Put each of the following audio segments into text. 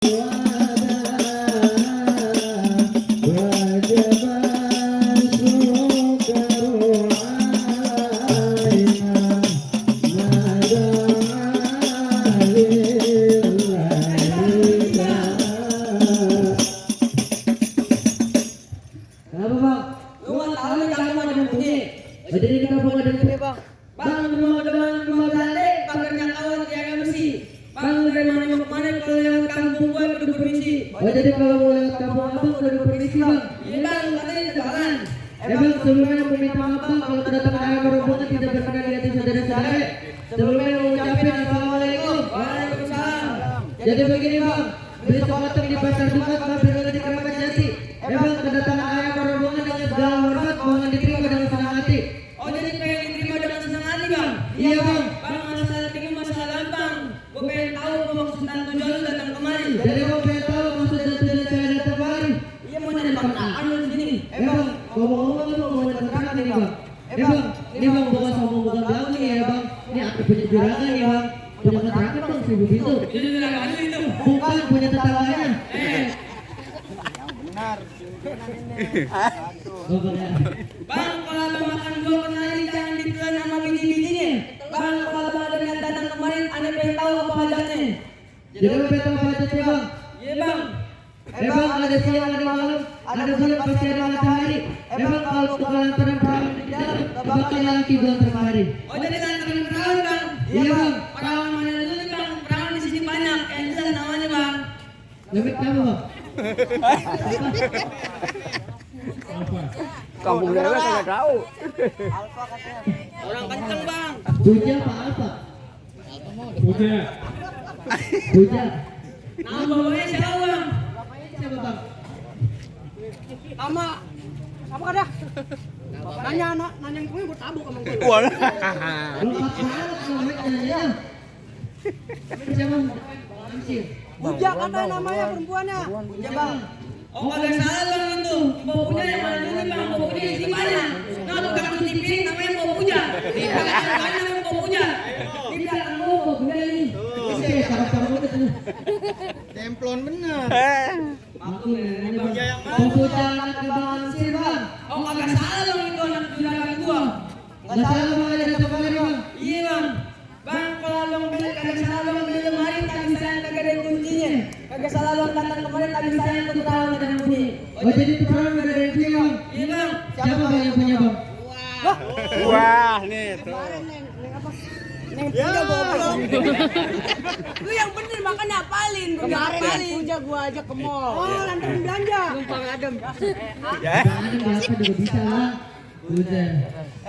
Oh jadi kalau mau lewat kampung abang udah dipermisi bang? Iya bang, katanya di jalan. Bang sebelumnya meminta maaf bang kalau kedatangan ayam rombongan tidak berkenan di hati saudara-saudara. Sebelumnya mengucapkan assalamualaikum. Waalaikumsalam. Jadi begini bang, beli sepotong di pasar Jumat mampir di Keramat Jati. Bang kedatangan ayam rombongan dengan segala hormat mohon diterima dengan senang hati. Oh jadi pengen diterima dengan senang hati bang? Iya bang. Bang masalah tinggi masalah gampang. Gue pengen tahu maksud dan tujuan lu datang kemari. Jadi bang pengen tahu maksud dan tujuan saya datang kemari. Iya mau nyari kontrakan lu di sini. Bang, ngomong-ngomong lu mau kontrakan nih bang. Bang, ini bang bukan sombong bukan belakang nih ya bang. Ini aku punya juragan nih bang. Punya kontrakan bang 1000 itu. Jadi juragan lu itu. Bukan punya tetangganya. Bang, kalau abang makan gua kenalin jangan ditelan sama biji-bijinya. Bang, kalau abang ada yang datang kemarin, aneh pengen tahu apa hajatnya. Jadi apa betul budgetnya bang? Iya bang. Bang ada siang ada malam, ada bulan pasti ada matahari. Bang kalau tukaran perahu di dalam, bakal lagi bulan termari. Oh jadi lantaran perawan bang? Iya bang. Perawan mana dulu nih bang? Perawan di sini banyak. Yang jelas namanya bang. Lebih kamu bang. Kampung daerah saya tahu. Orang kenceng bang. Buja apa apa? Buja. Buja. Nama bapaknya siapa bang? Siapa bang? Sama apa kada? Nanya anak, nanya yang punya gue tabuk sama gue. Lu apa namanya? Siapa? Amsir. Buja katanya namanya perempuannya. Buja bang. Oh kagak salah bang itu. Baunya yang mana dulu bang? Baunya di sini banyak. Nah tukang cuci piring namanya bau puja. Di belakang namanya bau puja. Di belakang bau puja ini. Oke, sarap-sarap itu. Templon bener. Aku namanya bang. Buja anak bang Amsir bang. Oh kagak salah bang itu anak juragan gua. Nggak salah bang ada datang kemari bang. Iya bang. Bang kalau abang beli kagak salah bang beli lemari tadi saya kagak ada kuncinya. Kagak salah bang datang kemarin tadi saya untuk perawan ada kunci. Oh jadi itu perawan udah ada yang punya bang. Iya bang. Siapa bang yang punya bang? Wah, nih tuh. Neng puja goblok. Lu yang bener makanya apalin, gue gak apalin. Puja gua ajak ke mall. Oh, lantaran belanja. Numpang adem. Jangan berapa juga bisa lah. Udah.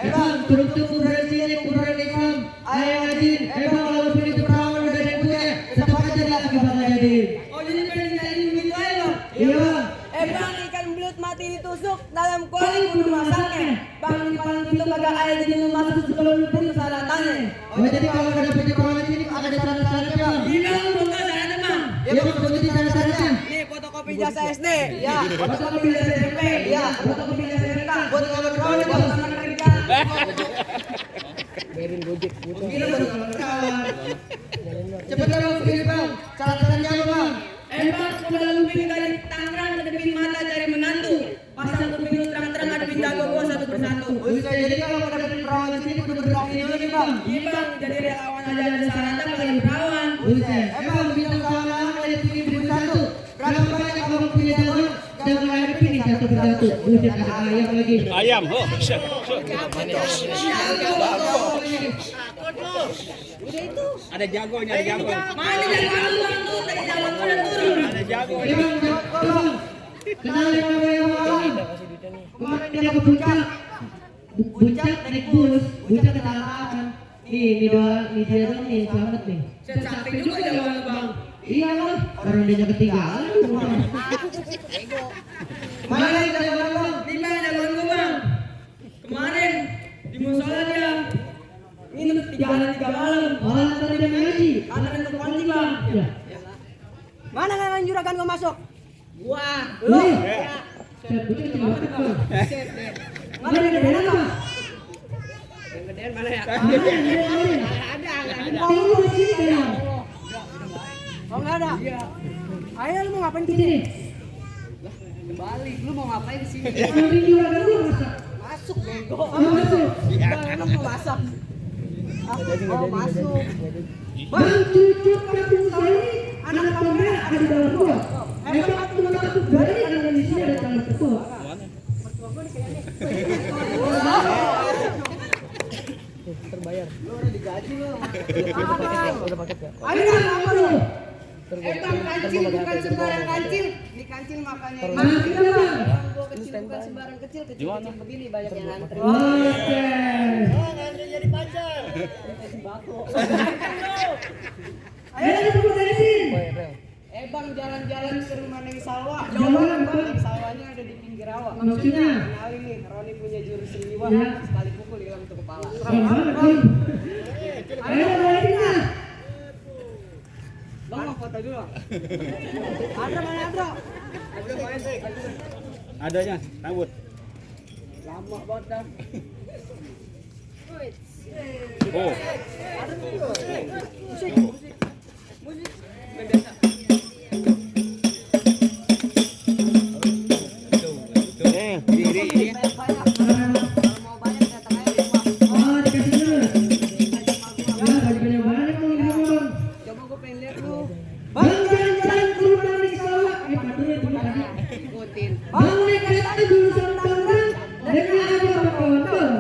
Bang, turun kuburan sini, kuburan Islam. Ayo ngajin. Bang, walaupun itu perawan udah ada yang punya, tetap aja lagi bang ngajin. Oh jadi pengen nyari begitu aja bang. Iya bang. Bang, ikan belut mati ditusuk dalam kuali kudu masaknya. Bang, di palang pintu kagak ada jadi lu masuk sebelum pun kesalahannya. Oh jadi kalau ada punya perawan sini ada syarat-syaratnya bang. Iya bang, bukan caranya bang. Iya bang, begitu syarat-syaratnya. Nih fotokopi jasa SD, ya. Fotokopi jasa SMP, Ya. fotokopi jasa SMK, Buat ngambil perawan buat bang. sama kerja. Gila baru perawan. Cepetan bang, begini bang. Syarat-syaratnya apa bang? Bang, udah lumping dari Tangerang ke depan mata cari menantu. Pasang kuping lu terang-terang adepin jago gua satu persatu. Bisa jadi kalau ada perawan sini kudu berdoa ini lagi bang. Iya bang, jadi relawan aja ada syaratnya bagi perawan. Buset. Bang, bintang kawan dari sini beri satu. Berapa banyak abang punya jalan? Jangan ada pilih satu persatu. Buset, ada ayam lagi. Ayam, oh. Ada jagonya, ada jago. Mana jagoan lu bang tuh? Tadi jagoan gua udah turun. Ada jago. Ini bang, bang. Kenalin nama yang bang. Kemarin dia ke puncak. Puncak naik bus. Puncak kecelakaan. Ini doang, ini dia dong nih, selamat nih. Cantik juga jagoan lu bang. Iya bang, orang dia ketinggalan. Mana yang jagoan bang? Ini bang jagoan gua bang. Kemarin di musola dia nginep 3 hari 3 malam. Orang tadi dia ngaji. Antarin ke kunci bang. Ya. Mana kan juragan gua masuk? Wah, Lu. Set, betul banget bang. Mana yang gedean apa? Yang gedean mana ya? Ada. Tinggal di sini kan? Oh enggak ada. Ayo lu mau ngapain Sini sini? nih. Balik, lu mau ngapain di sini? Ambil juragan lu masak. Masuk bego. Masuk. Bang, mau masak. Oh, masuk. Bang, cucu kampung saya ini anak pamer ada di dalam gua. Emang aku takut dari anak di sini ada calon ketua. Ayo apa lu? Bang, kancil bukan sembarang kancil. Ini kancil makanya. Masih ada bang. Gua kecil bukan sembarang kecil begini banyak yang ngantri. Oke. Ayo kita dari sini. Bang, jalan-jalan ke rumah Neng Salwa. Jalan, Bang, Bang. Neng Salwanya ada di pinggir rawa. Maksudnya? Kenalin nih, Roni punya jurus siliwa. Iya. Sekali pukul hilang tuh kepala. Bang, bang. Ayo dari sini. Bang, mau foto dulu. Ada mana ada? Adanya rambut. Lama banget dah. Oh. Musik. Bendera. Ini. Mau banyak datang aja di rumah. Oh, dikasih dulu. Ya, baju-baju banyak nih di rumah, Bang. Coba gue pengen lihat lu. Bang, jalan-jalan ke rumah Neng Salwa. Padahal itu tadi. Ikutin. Bang, naik kereta jurusan Tangerang. Dengan ada kawan-kawan.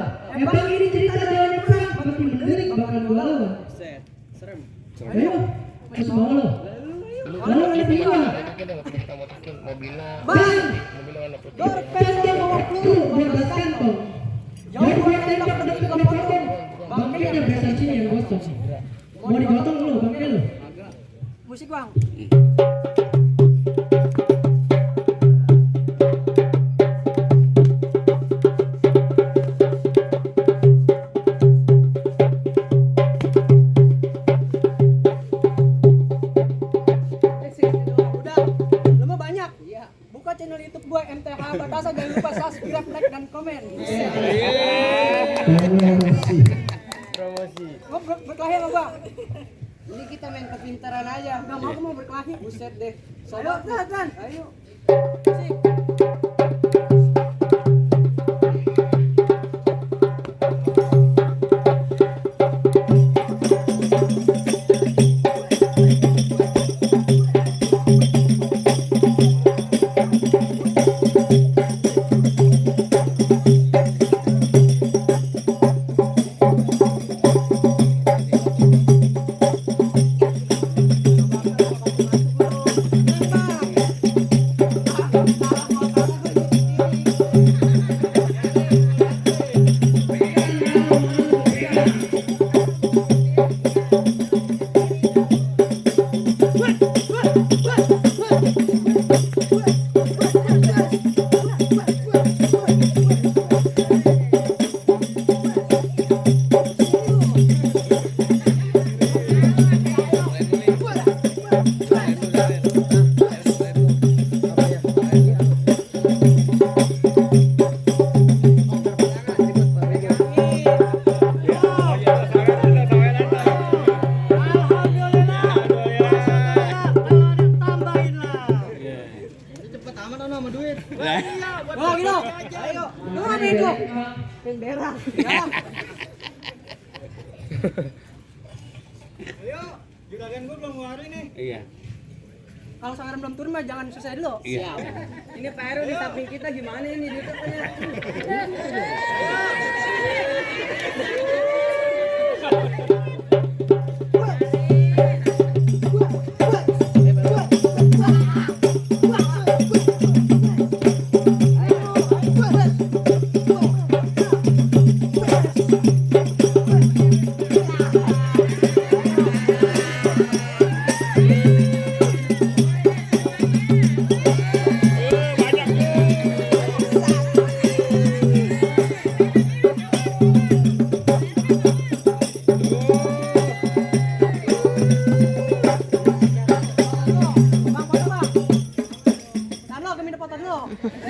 Bang, ini cerita jalan perang. Makin menderik bakal gua lawan. Set. Serem. Ayo, terus mau lo. Lalu ada tiga. Bang, dorpelnya bawa peluru, bebas kantong. Jangan gue tembak ke dekat potong. Bangkainya besan sini yang gosong. Mau digotong lu, bangkai lu. Musik, Bang. Udah, lama banyak. Iya. Buka channel YouTube gue MTH Batasa, jangan lupa subscribe, like dan komen. Mau berkelahi apa, Bang? Ini kita main kepintaran aja. Gak mau, aku mau berkelahi. Buset deh. Sobat, ayo. Musik. Oh, gitu. Ayo. Lu ngapain itu? Pengen berak. Ya. Ayo, juragan gue belum hari nih. Iya. Kalau sangaran belum turun mah jangan selesai dulu. Iya. Ini Pak Heru di samping kita gimana ini ditutupnya?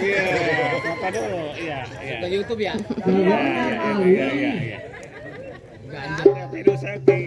Iya, apa dulu? Iya, iya. Ke YouTube ya? Iya, iya, iya, iya. Ganja Fido Sakti.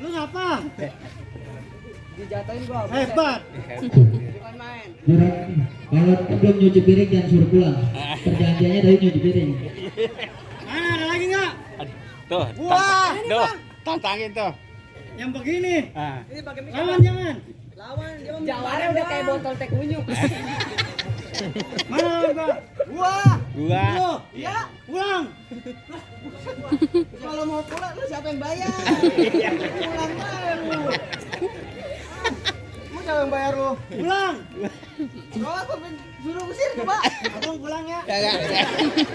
Lu ngapa? Dijatuhin gua. Hebat. Bukan main. Jurang, kalau belum nyuci piring jangan suruh pulang. Perjanjiannya dari nyuci piring. Mana ada lagi nggak? Tuh, Wah, tuh, tantangin tuh. yang begini. Ah. Ini pakai mic. Lawan jangan. Lawan, jawabannya udah kayak botol teh kunyuk. Mana lawan gua? Wah, Gua. Lu. ya. Pulang. Kalau mau pulang lu siapa yang bayar? Pulang bayar lu. Lu siapa yang bayar lu? Pulang. Kalau aku suruh usir coba. Abang pulang ya. Kagak.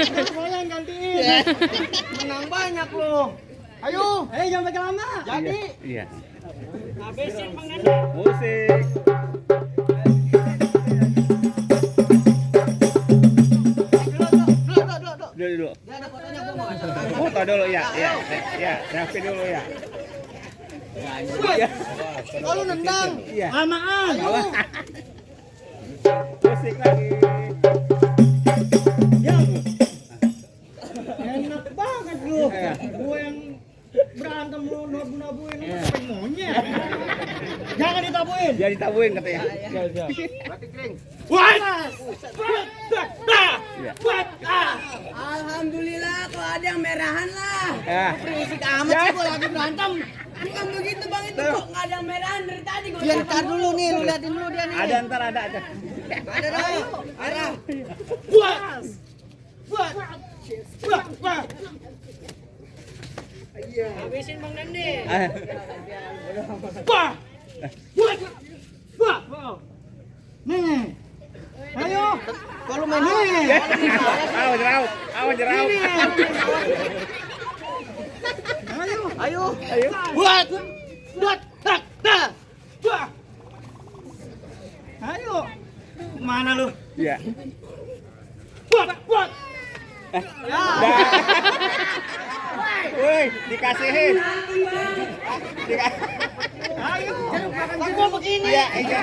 Abang pulang gantiin. Menang banyak lu. Ayo. Jangan pakai lama. Jadi. Iya. Habisin Bang Nanda. Musik. Dulu. Dia ada fotonya gua mau. Foto dulu ya. Ya, selfie dulu ya. Kalau nendang. Iya. Lamaan. Musik lagi. Ya. Enak banget lu. Gua yang berantem lu nabu-nabuin lu sampai monyet. Jangan ditabuin. Dia ditabuin katanya. Batik kering. Iya. Alhamdulillah kalau ada yang merahan lah. Ya. Berisik amat sih gua lagi berantem. Bukan begitu Bang, itu kok nggak ada yang merahan dari tadi gua. Biar ntar dulu nih, lu liatin dulu dia nih. Ada ntar ada. Ada dong. Merah. Habisin Bang Nandi. Nih. Ayo. Kalau main Awas jerau. Ayo. Ayo. Mana lu? Iya. Woi, dikasihin. Ayo. Gua begini. Iya. Ayo.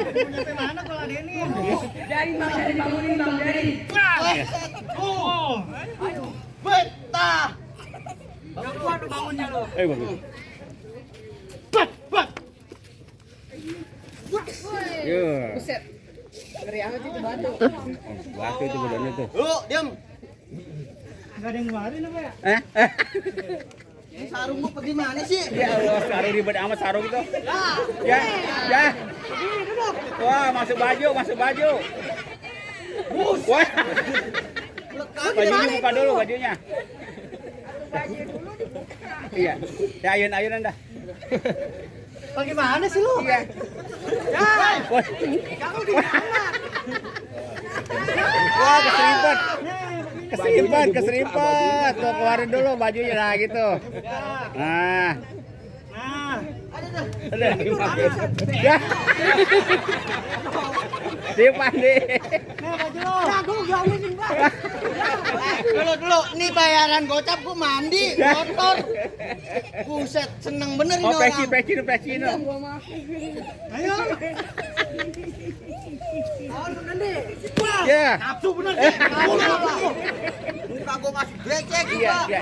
Nyampe mana gua ladenin? Dari Bang, dari bangunin Bang, dari. Ayo. Betah. Yang kuat lu bangunnya lu. Bagus. Yo. Buset. Ngeri amat itu batu. Batu itu bedanya tuh. Lu diam. Enggak ada yang ngeluarin apa ya? Ini sarung gua pergi mana sih? Ya Allah, sarung ribet amat sarung itu. Ya. Wah, masuk baju. Wah. Bajunya buka dulu bajunya. Iya. Ya ayun-ayunan dah. Bagaimana sih lu? Iya. Wah. Wah, keserimpet. Tuh keluarin dulu bajunya lah gitu. Nah. Ada. Ya. Simpan deh. Gua gangguin Bang. Dulu, nih bayaran gocap gua mandi, kotor. Buset, seneng bener ini Oh, orang. peci. Ayo. Wah, Ya. Nafsu bener. muka gua masih becek Iya. juga. Iya.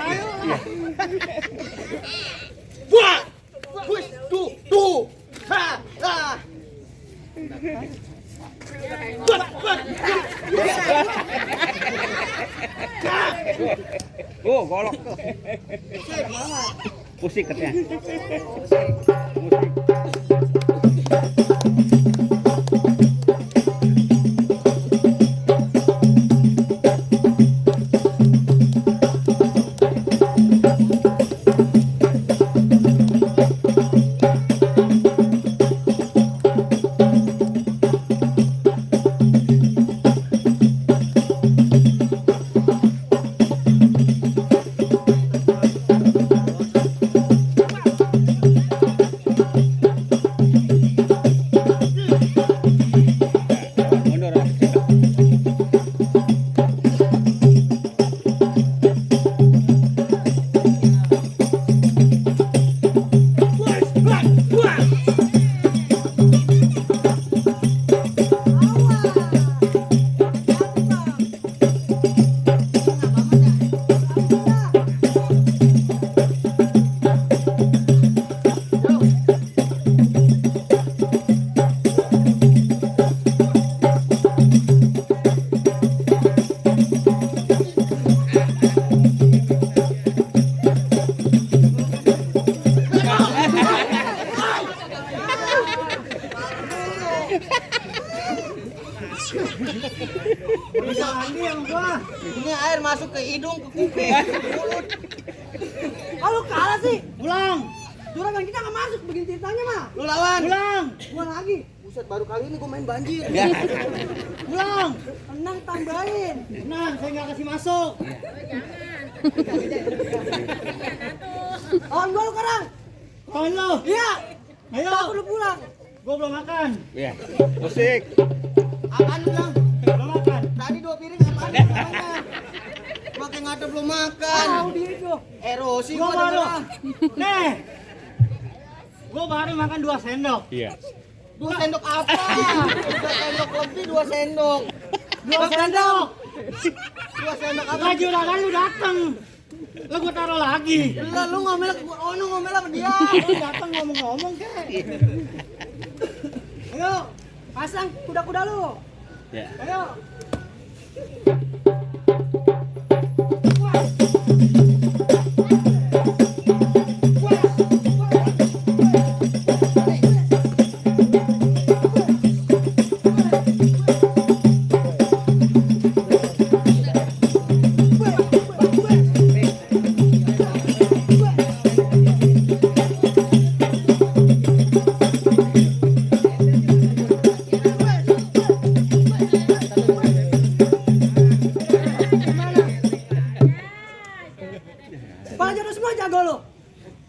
Wah, wih, tuh. Ha. Oh, golok tuh. Musik katanya. Wah, ini air masuk ke hidung, ke kuping, ke mulut. Oh, lu kalah sih. Ulang, Juragan kita nggak masuk begini ceritanya mah. lu lawan. Ulang. Gua lagi. Buset, baru kali ini gua main banjir. Ya. Ulang. Tenang tambahin. Tenang, saya nggak kasih masuk. Lawan gua lu sekarang. Kawan lo. Iya. Ayo. Aku udah pulang. Gua belum makan. Ya. Musik. Apaan lu bilang? Belum makan. Tadi 2 piring apaan namanya? Pakai ngata belum makan. Tahu dia itu. Erosi gua baru. Nih. Gua baru makan 2 sendok. Iya. 2 sendok apa? 2 sendok lebih, 2 sendok. 2 sendok. 2 sendok apa? Lagi udah lu dateng. Lu gua taruh lagi. Lu ngomel, lu ngomel sama dia. Lu dateng ngomong-ngomong kek. Ayo, pasang kuda-kuda lu. Ya. Ayo. Pada jatuh semua jago lu.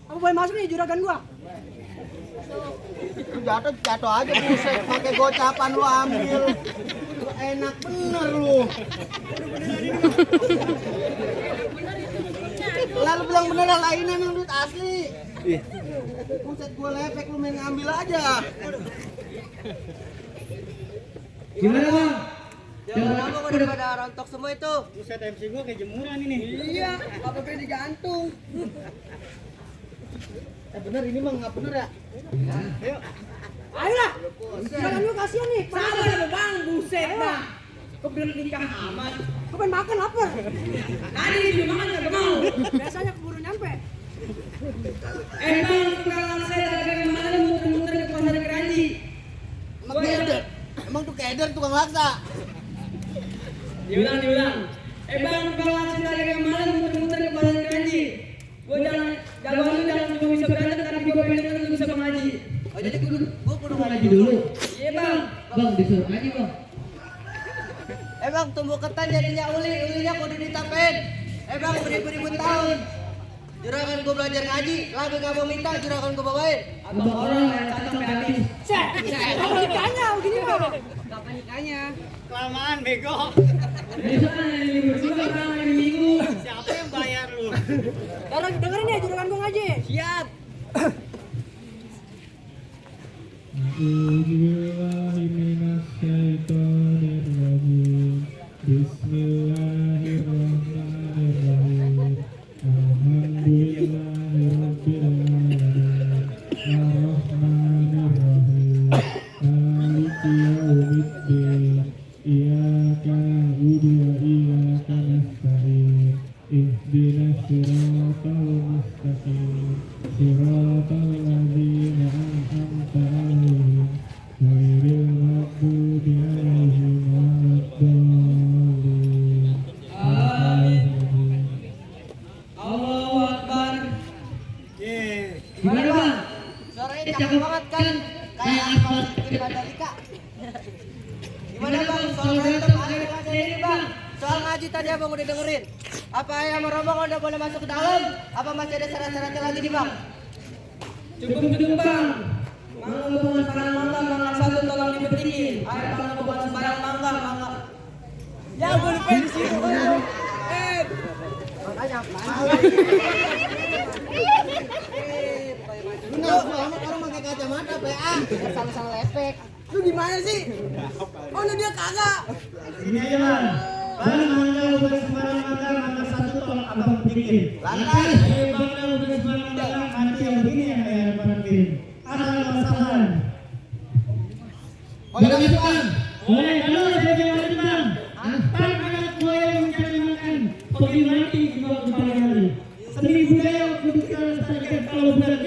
Apa boleh masuk nih juragan gua? Lu jatuh aja buset, pakai gocapan lu ambil. Lu enak bener lu. Lalu bilang bener lah, ini emang duit asli. Buset, gua lepek, lu main ngambil aja. Gimana bang? Jangan apa udah pada rontok semua itu. Buset, MC gua kayak jemuran ini. Iya, apa pengen digantung. Bener ini mah nggak bener ya? Ayo. Ayolah. Juragan lu kasihan nih. Sabar ya bang, buset bang. Kok bilang nikah amat? Gua pengen makan lapar. Tadi belum makan nggak mau. Biasanya keburu nyampe. Emang pengalaman saya dari kemarin muter-muter ke pasar Keranji. Emang keder. Emang tuh keder tukang laksa. Diulang. Emang pengalaman saya dari kemarin muter-muter ke pasar Keranji. Gue jalan cuma bisa berantem tapi gue pengen bisa mengaji. Oh jadi gua kudu ngaji dulu. Iya bang. Bang disuruh ngaji bang. Bang, tumbuh ketan jadinya ulinya kudu ditapen. Bang, beribu-ribu tahun. Juragan gua belajar ngaji, lagi gak mau minta, juragan gua bawain. Abang orang yang sampai habis. Kapan nikahnya begini bang? Kapan nikahnya? Kelamaan bego. Besok kan hari libur juga bang, hari Minggu. Siapa yang bayar lu? Tolong dengerin ya juragan gua ngaji. Siap. Bismillahirrahmanirrahim. Alhamdulillahirrabbilalamin. Ar-Rahmanirrahim. Maliki yaumiddin. Iyyaka na'budu wa iyyaka nasta'in. Ihdinas siratal mustaqim. Siratal ladzina an'amta 'alaihim ghairil maghdubi 'alaihim waladdallin. Allahu Akbar. Gimana bang? Suaranya cakep banget kan? Kayak aspal di Mandalika. Gimana bang? Soal berantem ada ini bang. Soal ngaji tadi abang udah dengerin. Apa ayam rombongan udah boleh masuk ke dalam? Apa masih ada syarat-syaratnya lagi nih bang? Cukup bang. Mangga bukan sembarang mangga satu tolong dibetikin. Air mangga bukan sembarang mangga. Ya gue lupa di situ. Makanya Lu nggak amat orang pakai kacamata PA. sama-sama lepek. Lu gimana sih? Oh lu dia kagak. Ini aja bang. Bang mangga bukan sembarang mangga satu tolong abang betikin. Lantai. Ayo mangga bukan sembarang mangga, nanti yang begini yang saya betikin. Asal masalah. Oh iya bang. Boleh, kalau saya jawab bang. Pan anak buaya yang mencari makan, pergi mati di bawah kepala hari. Seni budaya untuk kita lestarikan kalau bukan